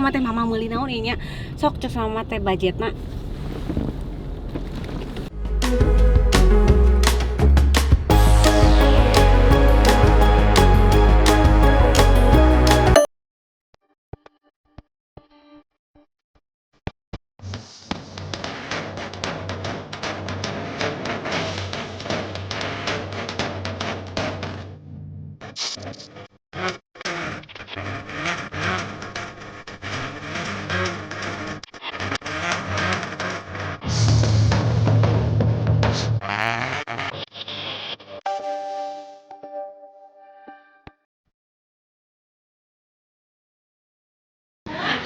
mama teh, mama meuli naon ieu nya. Sok cek mama teh budgetna.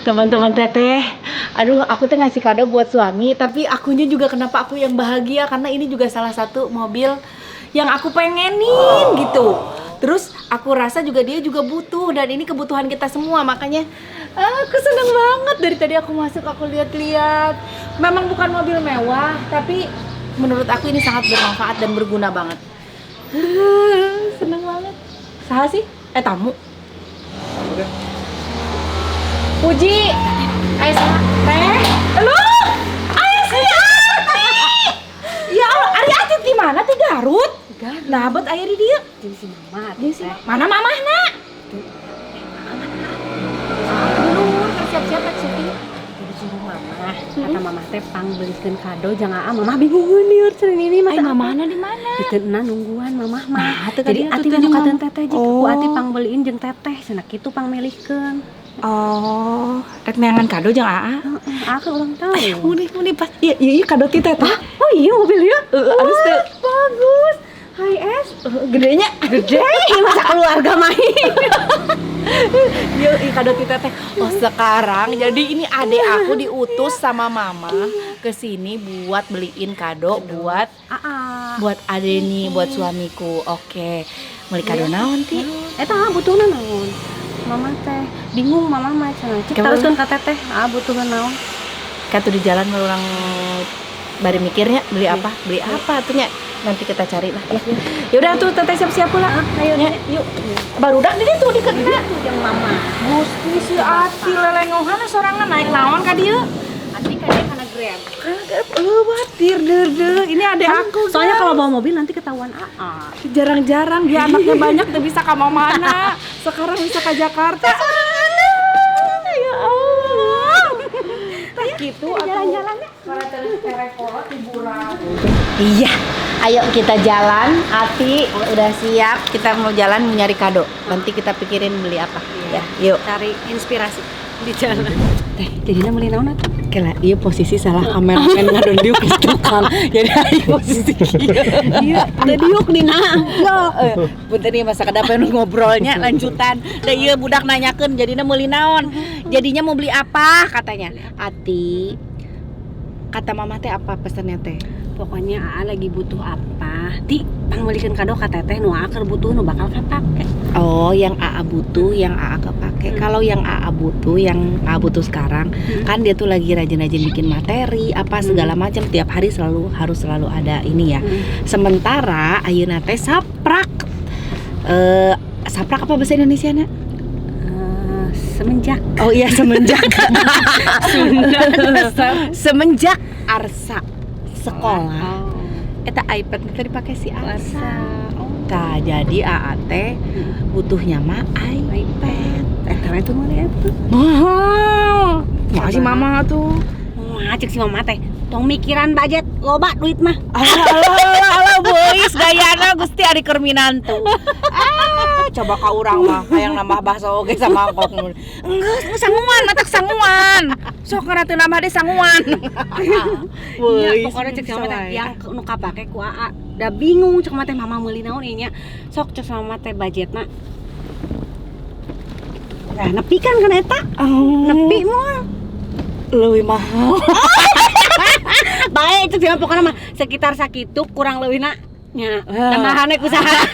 Teman-teman teteh, aduh aku tuh ngasih kado buat suami, tapi akunya juga kenapa aku yang bahagia karena ini juga salah satu mobil yang aku pengenin gitu. Terus aku rasa juga dia juga butuh dan ini kebutuhan kita semua, makanya aku seneng banget dari tadi aku masuk aku lihat-lihat. Memang bukan mobil mewah, tapi menurut aku ini sangat bermanfaat dan berguna banget. Seneng banget. Saha sih? Tamu. Puji, ayo sama teh. Lu, ayo si Ati. Ya Allah, Ari Ati di mana? Di Garut. Garut. Nah, bet aya di dieu. Jeung si mama. Jeung si mana mamahna? Dulur, keur siap-siap rek syuting. Jadi suruh mama, kata mama teh pangbelikeun kado jang aa, mama bingungeun lieur cenah ini mah. Ai mamahna di mana? Diteunna nungguan mamah mah. Nah, teu Jadi ka dieu Ati tuh nu jeung kateun mama. teteh jeung ku Ati pangbeliin jeung teteh cenah kitu pangmelihkeun. Oh, rek neangan kado jeung aa. Heeh, aa kan ulang tahun. Ay, muni pas. Iya, iya, iya kado ti teteh. Oh iya mobil ya? Heeh, alus teu. Bagus. Hai es. Gedenya, Gede, masa keluarga main. Iya, iya kado ti teteh. Oh, sekarang jadi ini adek aku diutus sama mama ke sini buat beliin kado buat Aa. buat Adeni, buat suamiku. Oke. Beli kado naon ti? Eta butuhna naon? Mama teh bingung mama mah cenah. Cek teruskeun ka teteh, aa butuhna naon? Katu di jalan urang bari mikirnya beli apa? Beli apa tuh nya? Nanti kita cari lah ya. Yaudah tuh teteh siap-siap pula. Ayo Ya, yuk. Barudak di ditu di kena. Tuh jeung mama. Gusti si Ati lelengohan sorangan naik naon ka dieu? Ati ka dieu kana Grab. Leuwatir deudeuh. Ini adek aku. Soalnya kalau bawa mobil nanti ketahuan aa. Jarang-jarang dia anaknya banyak tuh bisa ke mana. Sekarang bisa ke Jakarta. Ya Allah. Tak gitu Jalan-jalannya. Iya, ayo kita jalan. Ati udah siap. Kita mau jalan mau nyari kado. Nanti kita pikirin beli apa. Ya, yuk. Cari inspirasi di jalan. Teh, jadinya beli naon atuh? Kela, iya posisi salah kameramen ngadon diuk di tukang. Jadi ayo posisi Iya, teu diuk dina. Punten ieu masa kedap nu ngobrolnya lanjutan. Da ieu budak nanyakeun jadinya meuli naon? Jadinya mau beli apa katanya. Ati, kata mama teh apa pesannya teh? Pokoknya aa lagi butuh apa? Ti, pangbelikeun kado ka teteh nu aa keur butuh nu bakal kapake. Oh, yang AA butuh, yang AA kepake. Kalau yang AA butuh, yang AA butuh sekarang, kan dia tuh lagi rajin-rajin bikin materi, apa segala macam tiap hari selalu harus selalu ada ini ya. Sementara ayeuna teh saprak. Saprak apa bahasa Indonesia na? Semenjak. Oh iya, semenjak. Sunda dasar. Semenjak Arsa sekolah. Oh. Eta iPad teh dipakai si Arsa. Arsa. Oh. Tah, jadi AA teh butuhnya mah iPad. Eta mah itu meuli eta. Mahal. Masih mama tuh. Wah, cek si mama teh. Tong mikiran budget loba duit mah. Alah alah alah alah boys gayana Gusti ari keur minantu. Ah, coba ka urang mah hayang nambah bakso oge sama mangkok. Enggeus, geus sanguan, matak sanguan. Sok kana teu nambah deui sanguan. Iya, pokoknya cek si mama teh yang nu kapake ku aa. Da bingung cek mama teh mama meuli naon ieu nya. Sok cek mama teh budgetna. Nah, nepi kan kana eta? Oh. Nepi moal. Leuwih mahal. Baik cek si mama pokoknya mah sekitar sakitu kurang leuwihna nya. Tambahannya ku saha.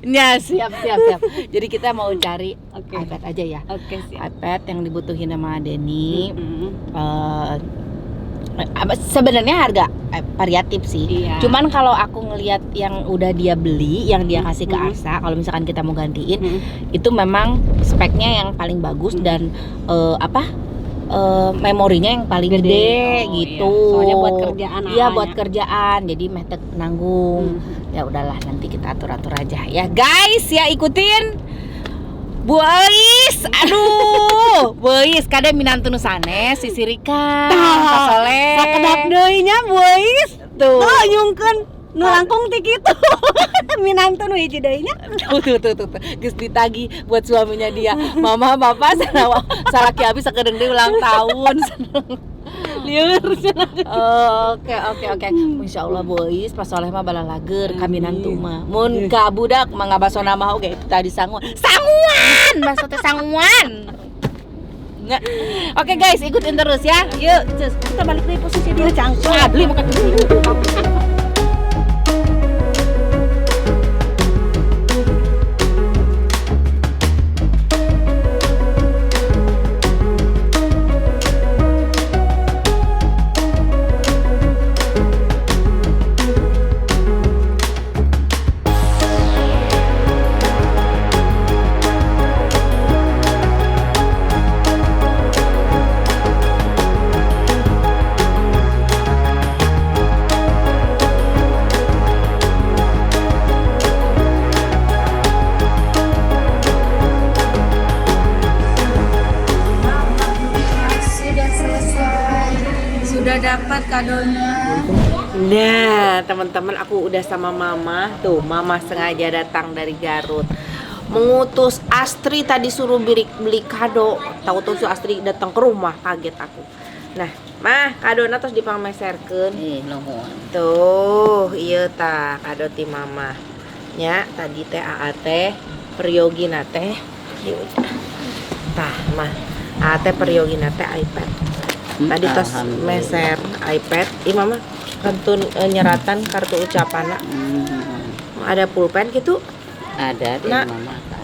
Ya, siap siap siap. Jadi kita mau cari Oke. iPad aja ya. Oke, siap. iPad yang dibutuhin sama Denny. Sebenarnya harga variatif sih. Iya. Cuman kalau aku ngelihat yang udah dia beli, yang dia kasih ke Arsa, kalau misalkan kita mau gantiin, itu memang speknya yang paling bagus dan memorinya yang paling gede, gitu. Iya. Soalnya buat kerjaan. Iya, buat kerjaan. Jadi meh teu nanggung. Ya udahlah, nanti kita atur-atur aja ya, guys. Ya ikutin Bu Eis, aduh, Bu Eis, kade minantu nu sanes, sisirikan, Pak Soleh. Sakedap deui nya Bu Eis. Tuh, nyungkeun nu langkung ti kitu. Minantu nu hiji deui nya. Tuh, tuh, tuh, tuh, tuh. Geus ditagih buat suaminya dia. Mama, bapak, salaki abi sakedeung deui ulang tahun. Lieur. Oke. Insya Allah Bu Eis, Pak Soleh mah balalager ka minantu mah. Mun ka budak mah ngabasona mah oge itu tadi sanguan. Sanguan, baso teh sanguan. Nggak. Oke guys, ikutin terus ya. Yuk, cus. Kita balik dari posisi dia. Cangkul. Ah, beli makan dulu. Sudah dapat kadonya. Nah, teman-teman, aku udah sama Mama. Tuh, Mama sengaja datang dari Garut. Mengutus Astri tadi suruh beli kado. Tahu-tahu si Astri datang ke rumah, kaget aku. Nah, Mah, kadona tos dipangmeserkeun. Nuhun. Tuh, ieu tah kado ti Mama. Nya, tadi teh AA teh peryogina teh. Tah, Mah. AA teh peryogina teh iPad. Tadi tos meser iPad. Ih, Mama kantun nyeratan kartu ucapan. Ada pulpen gitu? Ada di Nah. Mama ada.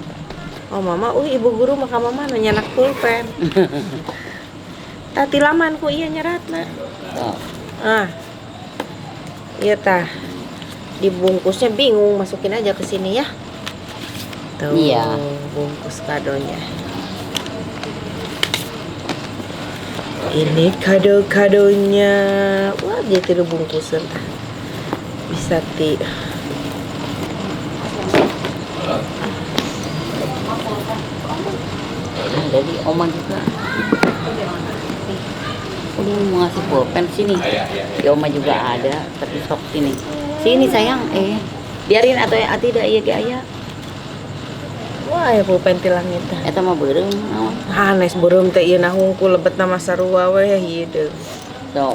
Oh, Mama, ibu guru maka Mama nanya anak pulpen. Tati laman ku iya nyeratna. Oh. Ah. Iya tah. Dibungkusnya bingung, masukin aja ke sini ya. Tuh, iya. Bungkus kadonya. Ini kado-kadonya. Wah, dia tidak bungkusan. Bisa ti. Ada di Oma juga. Udah mau ngasih pulpen sini. Di Oma juga ada, tapi sok sini. Sini sayang, biarin atau ya tidak iya ge aya. Wah, ya pulpen ti langit. Eta mah beureum naon? Hanes beureum teh ieu na hungkul lebetna mah sarua we hideung. Sok.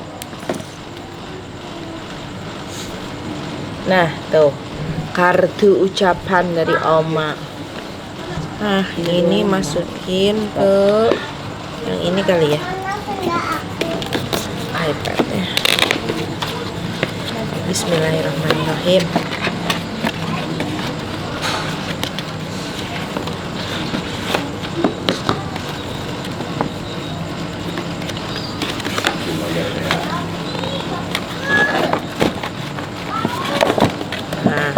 Nah, tuh. Kartu ucapan dari Oma. Nah, ini masukin ke yang ini kali ya. iPad-nya. Bismillahirrahmanirrahim. Nah.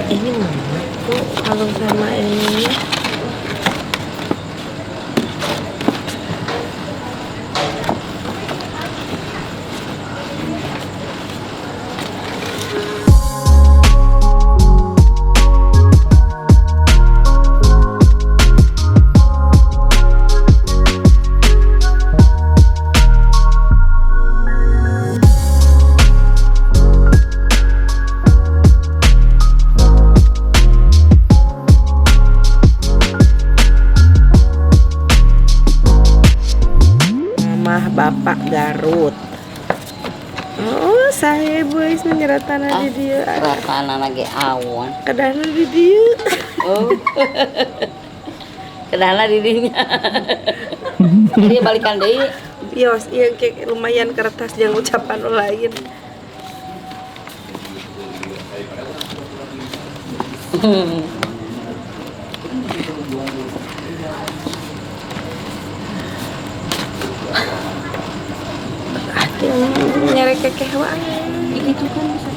Ini mama tuh kalau sama ini. Mamah Bapak Garut. Oh, saya boys menyeratan di dia. Seratan lagi awan. Kedana di dia. Oh. Kedahna di dinya. Jadi balikan deui. Yos, iya kayak lumayan kertas yang ucapan lain. Ati nyerek kekeh wae. Itu kan bisa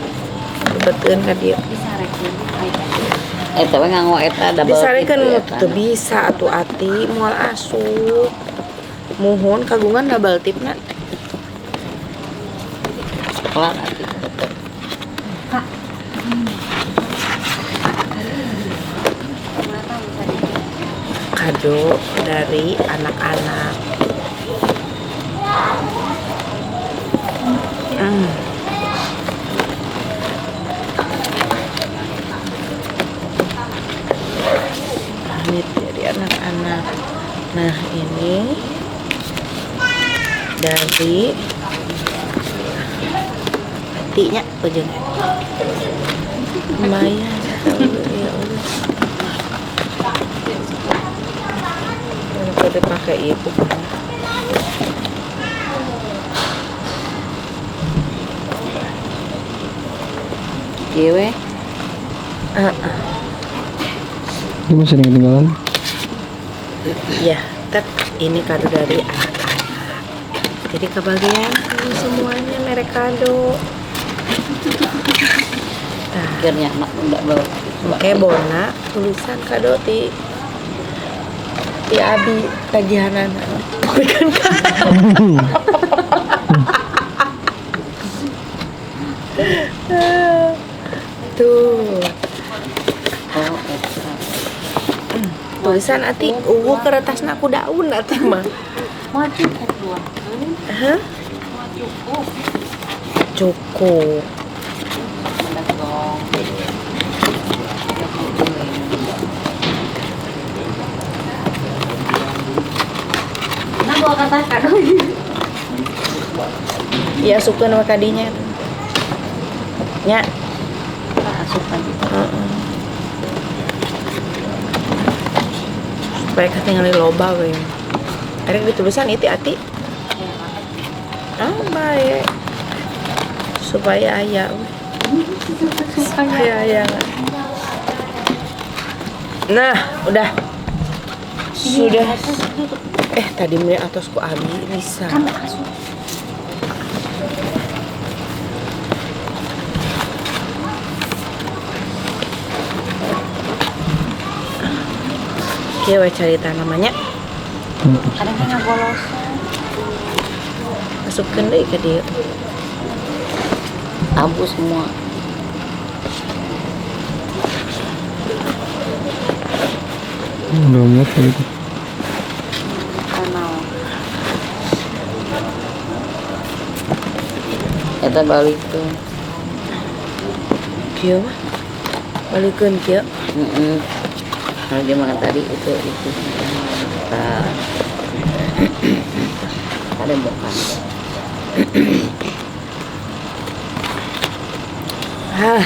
Betulan ka dieu. disarekeun. Eta we nganggo eta double. Disarekeun gitu, mah eta. teu bisa atuh Ati moal asup. Muhun kagungan double tipna. Kelar atuh tetep. Kak. Kado dari anak-anak. Pamit dari anak-anak. Nah, ini dari hatinya ujungnya. Lumayan, ya Allah. Ini kode pakai ibu. Ieu we. Ini masih ada yang ketinggalan. Ya, tet ini kado dari anak-anak. Jadi kebagian semuanya merek kado. Nah, Akhirnya anak enggak bawa. oke bona tulisan kado ti ti abi tagihanan. Bukan kado. Tuh. Oh, eta. Tulisan ati uwu kertasna ku daun ati mah. Mau cukup dua. Hah? Mau cukup. Cukup. Mendak dong. Nah, bawa kertas kado. Ya asupkeun we ka dinya. Nya. Asupan gitu. Heeh. Supaya ketinggalan loba we. Erek ditulisan itu ati. Ah, baik. Supaya aya we. Supaya aya. Nah, udah. Sudah. Tadi beli atas ku abi bisa. Kan asup. Kieu we carita namanya. Kadang kan ngagolos. Masukkeun deui ka dieu. Abu semua. Udah muat gitu. Kanal. Eta balik tuh. Kieu mah. Balikeun kieu. Heeh. Kalau dia makan tadi itu. Ada bukan. Hah.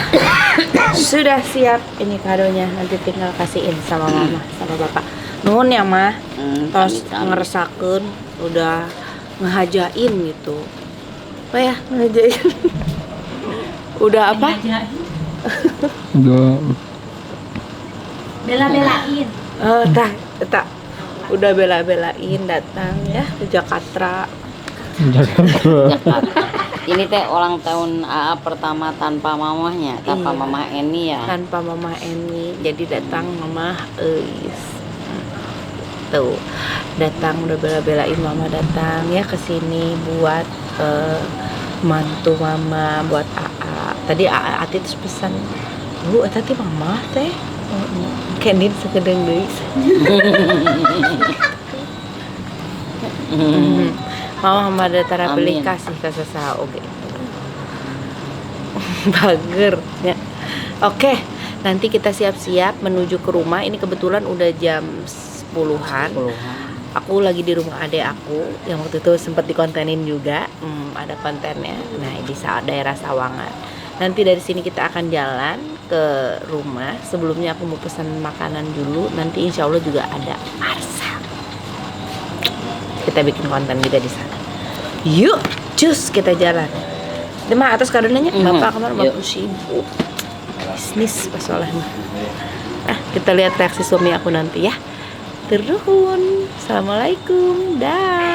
Sudah siap ini kadonya, nanti tinggal kasihin sama mama sama bapak. Nuhun ya mah. Tos ngeresakeun, udah ngehajain gitu. Apa ya ngehajain? Udah apa? Udah Bela-belain. Oh, tak. Udah bela-belain datang ya ke Jakarta. Jakarta. Jakarta. Ini teh ulang tahun AA pertama tanpa mamahnya, tanpa Iya. Mama Eni ya. Tanpa Mama Eni, jadi datang Mama Eis. Tuh, datang udah bela-belain mama datang ya ke sini buat mantu mama, buat AA. Tadi AA Ati terus pesan, "Bu, eta teh mama teh." Kendin sekedeng deui. Mama mah da tara pilih kasih ka sasaha oge. Bager ya. Oke, nanti kita siap-siap menuju ke rumah. Ini kebetulan udah jam 10-an. Aku lagi di rumah adek aku yang waktu itu sempat dikontenin juga. Ada kontennya. Nah, di daerah Sawangan. Nanti dari sini kita akan jalan ke rumah. Sebelumnya aku mau pesan makanan dulu. Nanti insya Allah juga ada Arsa. Kita bikin konten juga di sana. Yuk, cus kita jalan. Ini mah atas kadonanya, bapak kemarin Yuk. bapak sibuk bisnis Pak Soleh mah. Ah, kita lihat reaksi suami aku nanti ya. Turun. Assalamualaikum. Dah.